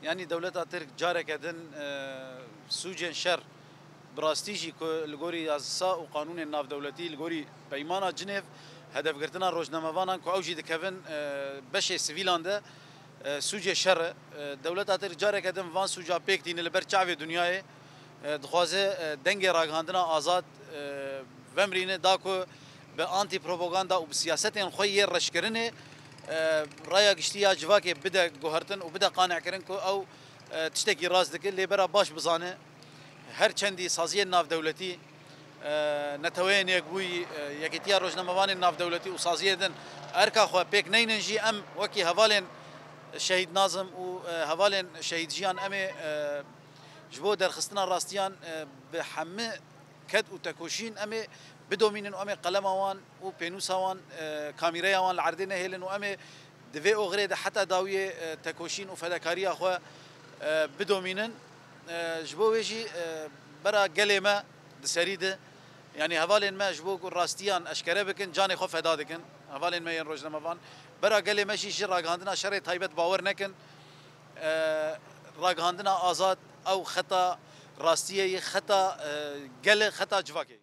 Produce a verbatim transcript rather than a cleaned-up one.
Yanî dewleta Tirk careke din, e, sûcên şer bi rastî jî ku li gorî yasa û qanûnên navdewletî, li gorî peymana Cinêv, hedefgirtina rojnamevanan ku ew jî dikevin, e, beşê sivîlan de, e, sûcê şer e. E, dewleta Tirk careke din van sûca pêk tîne li ber çavê dinyayê. E, dixwaze, e, dengê ragihandina azad, e, vemirîne da ku bi antîpropaganda û bi siyasetên xwe yê reşkirinê, e, raya giştî ya civakê bide guhertin û bide qane'kirin ku ew, e, tiştekî rast dike, lê bera baş bizane, her çendî saziyên navdewletî, e, Neteweyên Yekbûyî, e, Yekîtiya Rojnamevanên Navdewletî û saziyê din erka xwe pêk neynin jî, em wekî hevalên Şehîd Nazim û, e, hevalên Şehîd Jiyan em ê, e, ji bo derxistina rastiyan, e, bi hemî ked û tekoşîn em ê bidomînin û em ê qelema wan û pênûsa wan, e, kamîreya wan li erdê nehêlin û em ê di vê oxirê de heta dawiyê, e, tekoşîn û fedakariya xwe, e, bidomînin. E, ji bo wê jî, e, bera gelê me di serî de, yanî hevalên me ji bo ku rastiyan eşkere bikin, canê xwe feda dikin. Hevalên me yên rojnamevan, bera gelê me jî ji ragihandina şerê taybet bawer nekin. E, ragihandina azad ew xeta rastiyê ye, xeta, e, gel e, xeta civakê ye.